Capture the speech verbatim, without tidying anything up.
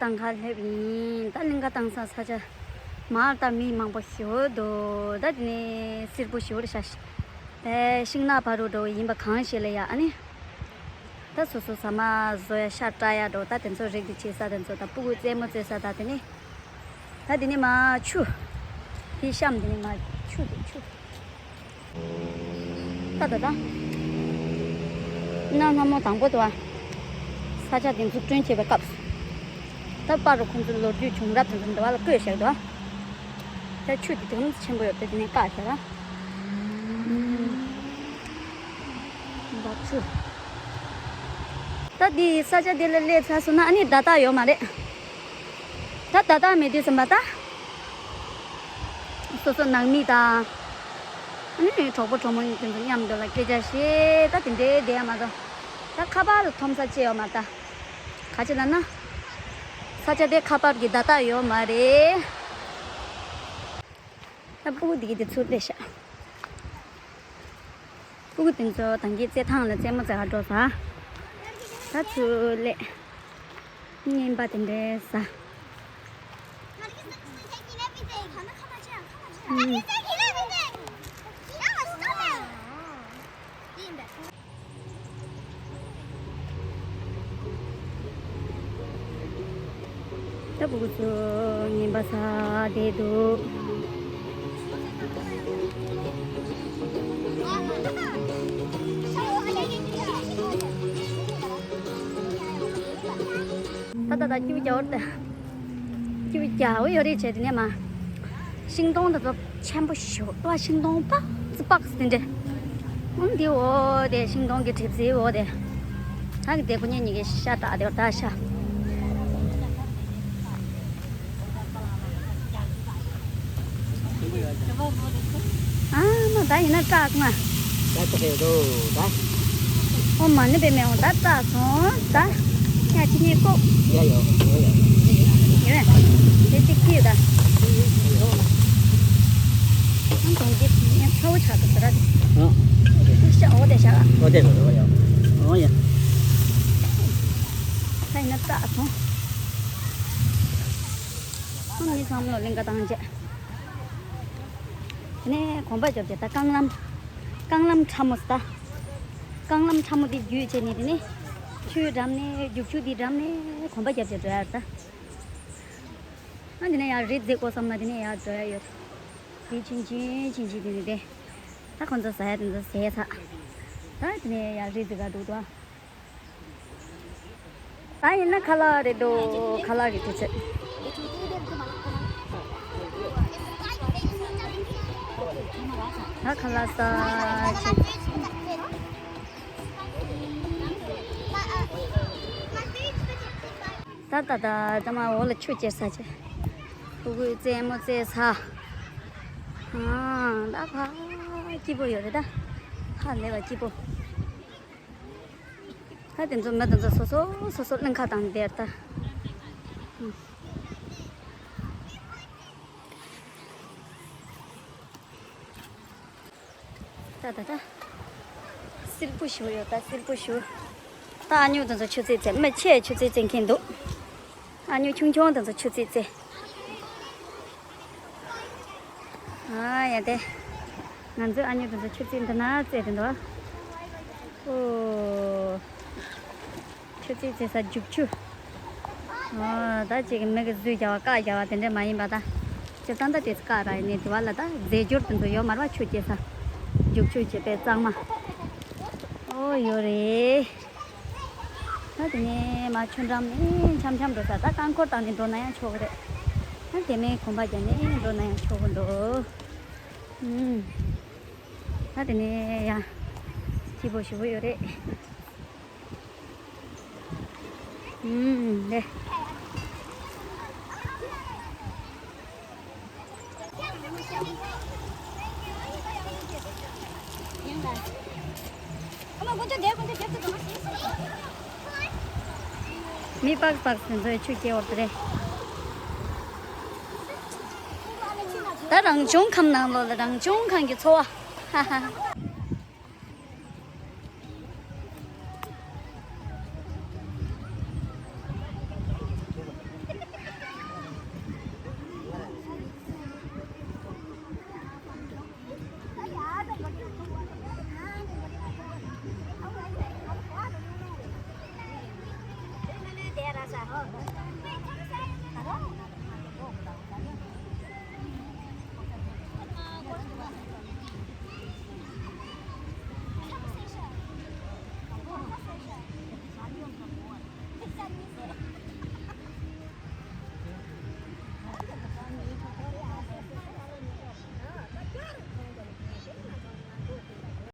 བཏང་ག་སླེབས་ཡིན། ད་གླིང་ག་བཏང་ས་ས་ཆ་མར་ད་མི་མང་པོ་ཞེ་པོ་འདུག་ད་དེ་ནས་སེར་པོ་ཞེ་པོ་རེད་ཤག་ད་ཤིང་ནགས་ཕ་རོལ་འགྲོ་ཡིན་པ་གང་ཤེས་ལ་ཡ། ཨ་ནི་ད་སོ་སོ་ཟ་མ་བཟོ་ཡ་ཤ་བཀྲ་ཡ་འགྲོ། ད་དེ་ཚོ་རིགས་དེ་བྱེད་ས་དེ་ཚོ་ད་སྤུ་གུ་རྩེད་མོ་རྩེ་ས། ད་དེ་ནས་ད་དེ་ནས་མར་ཆུ་དེ་གཤམ་དེ་ནས་མར་ཆུ་དེ་ཆུ། ད་ད་ད། གནའ་སྔ་མོ་དང་པོ་དུ་བ། ས་ཆ་དེ་འཛུགས་སྐྲུན་བྱེད་པའི་སྐབས་སུ། ད་པར་རུ་ཁོང་ཚོའི་ལོ་རྒྱུས་བྱུང་རབས་དེ་ཚོ་འདི་བ་ལ་བཀོད་བཞག་འདུག་ད་ཆུ་དེ་དེ་ཙམ་ཆེན་པོ་ཡོད་པ་དེ་ནས་བཀག་བཞག་ད། འབབ་ཆུ། ད་འདི་ས་ཆ་འདི་ལ་སླེབས་ཚར་སོང་ན་ཨ་ནི་བརྡ་རྟགས་ཡོད་མ་རེད། ད་བརྡ་རྟགས་མེད་དུས་ཙམ་པ་ད། སོ་སོ་ནང་མི་དང་། ཨ་ནི་གྲོགས་པོ་གྲོགས་མོ་དེ་ཚོ་མཉམ་དུ་ལ་སྐད་ཆ་བཤད་ད་དེ་འདྲའི་བསྡད་ཡ་མ་གཏོགས། ད་ཁ་པར་ལ་འཐོམ་ས་ཅི་ཡོད་མ་རེད་ད། ག་ཅི་ལབ་ན། ས་ཆ་དེ་ཁ་པར་གྱི་བརྡ་རྟགས་ཡོད་མ་རེད། ད་སྤུ་གུ་དེ་གི་དེ་ཚུར་སླེབས་ཤག་སྤུ་གུ་དེ་ཚོ་ད་གིན་རྩེད་ཐང་ལ་རྩེད་མོ་རྩེ་ག་འགྲོ་ས། ད་ཚུར་སླེབས། རྔན་པ་དེ་འདྲའི་ཟ། ཨུམ། ད་སྤུ་གུ་ཚོ་རྔན་པ་ཟ་བསྡད་འདུག་ད་ད་ད་སྐྱིད་པོ་རྒྱག་འོ་ད། སྐྱིད་པོ་རྒྱག་འོ་ཡོད་རེད་བྱས་དེ་ནས་མ། ཤིང་སྡོང་དེ་ཚོ་ཆེན་པོ་ཞེ་པོ། ཤིང་སྡོང་པགས་པགས་དེ་འདྲ། ཨང་དེ་འོ་དེ་ཤིང་སྡོང་གི་གྲིབ་བསིལ་འོ་དེ། ད་གི་དེ་ཁོ་གཉིས་གཉིས་ཀྱི་ཤ་སྟག་དེ་བར་ད་ཤ། ཨ་མ་ད་ཡིན་ན་སྐྲག་སོང་ང་། ད་ལྟ་ཧེ་རོ་ད། ཨོ་མ་ནི་པའི་མེ་འོང་ད་སྐྲག་སོང་ད། ཡ་ཅི་ནས་ཀོ། ཡ་ཡོ་ཡོ་ཡོ། ཡོད། དེ་ཅིག་ཅིག་ད། ཨང་གོང་གི་ཡ་ཚ་བོ་ཆགས་ཀྱི་ཟེར་ར། ཨོ། ཤ་འོ་དེ་ཤ། འོ་དེ་རོ་ཡོ་ཡོ། ཨོ་ཡ། ད་ཡིན་ན་སྐྲག་སོང་། ཨང་མི་ཚང་མ་ལོ་གླིང་ག་བཏང་བྱས། དེ་ནས་གོམ་པ་རྒྱབ་བྱས་ད་རྐང་ལམ། རྐང་ལམ་ཁྲ་མོ་ཟེར་ད། རྐང་ལམ་ཁྲ་མོ་འདི་བརྒྱུད་བྱས་ནས་དེ་ནས་ཆུའི་འགྲམ་ནས་རྒྱུག་ཆུ་འདིའི་འགྲམ་ནས་གོམ་པ་རྒྱབ་བྱས་འགྲོ་ཡ་རེད་ད། ཨ་འདི་ནས་ཡར་རི་འཛེག་དགོས་བསམ་ན་འདི་ནས་ཡར་འགྲོ་ཡ་ཡོད། རི་ཆུང་ཆུང་ཆུང་ཆུང་འདི་ནས་བསྡད། ད་ཁོང་ཚོ་ཟ་ཡ་དེ་ཚོ་ཟས་ཚར། ད་དེ་ནས་ཡར་རི་འཛེག་ག་འགྲོ་འདུག་ཨ། ད་ཡིན་ན་ཁ་ལག་རེད་འདུག་ཁ་ལག་གི་དུས་ཚོད། ད་ཁ་ལག་ཟ་བྱས། ད་ད་ད་ད་མ་འོག་ལ་ཆུ་བཅད་ས་བྱས། སྤུ་གུས་རྩེད་མོ་རྩེ་ས། ཨ་ད་ཕ་སྐྱིད་པོ་ཡོད་རེད་ད། ཧ་ལས་པ་སྐྱིད་པོ། ད་དེ་ཚོ་མི་དེ་ཚོ་སོ་སོ་སོ་སོ་གླིང་ག་བཏང་བསྡད་ད། ད་ད་ད། སིལ་བུ་ཞུ་ཡོད་ད་སིལ་བུ་ཞུ། ད་ཨ་ཉུ་དེ་ཚོ་ཆུ་ཚོད་ཙམ་མི་ཆེ་ཆུ་ཚོད་ཙམ་མཁན་འདུག་ཨ་ཉུ་ཆུང་ཆུང་དེ་ཚོ་ཆུ་ཚོད་ཙམ། ཨ་ཡ་དེ། ང་ཚོའི་ཨ་ཉུ་དེ་ཚོ་ཆུ་ཚོད་འདི་ན་རྩེ་དེ་འདུག་ཨོ། ཆུ་ཚོད་རྩེ་ས་རྒྱུག་ཆུ། ཨོ་ད་ཅིག་མི་གི་གཟུགས་རྒྱག་པ་བཀག་རྒྱག་པ་དེ་འདྲ་མ་ཡིན་པ་ད། སྤྱིར་བཏང་ད་དེ་ཚོ་བཀག་ར་ཡིན་ནས་དེ་བ་ལ་ད་རྫས་སྦྱོར་དེ་ཚོ་ཡོད་མ་རེད་བ་ཆུ་སྐྱེལ་ས། རྒྱུག་ཆུ་བྱེད་པའི་གཙང་མ། ཨོ་ཡོད་རེད། ད་དེ་ནས་མ་ཆུ་འགྲམ་ནས་འཆམ་འཆམ་འགྲོ་ས་ད་རྐང་འཁོར་བཏང་ནས་འགྲོ་ན་ཡང་ཆོག་གི་རེད། ད་དེ་མིན་གོམ་པ་བརྒྱབ་ནས་འགྲོ་ན་ཡང་ཆོག་གི་འདུག་ཨུམ། ད་དེ་ནས་ཡང་སྐྱིད་པོ་ཞེ་པོ་ཡོད་རེད། ཨུམ་ལེ། མི་པགས་པགས་དེ་ཚོས་ཆུ་སྐྱེལ་བར་དུ་རེད། ད་རང་བྱུང་ཁམས་ནང་ལོགས་ལ་རང་བྱུང་ཁམས་ཀྱི་འཚོ་བ། ཧ་ཧ།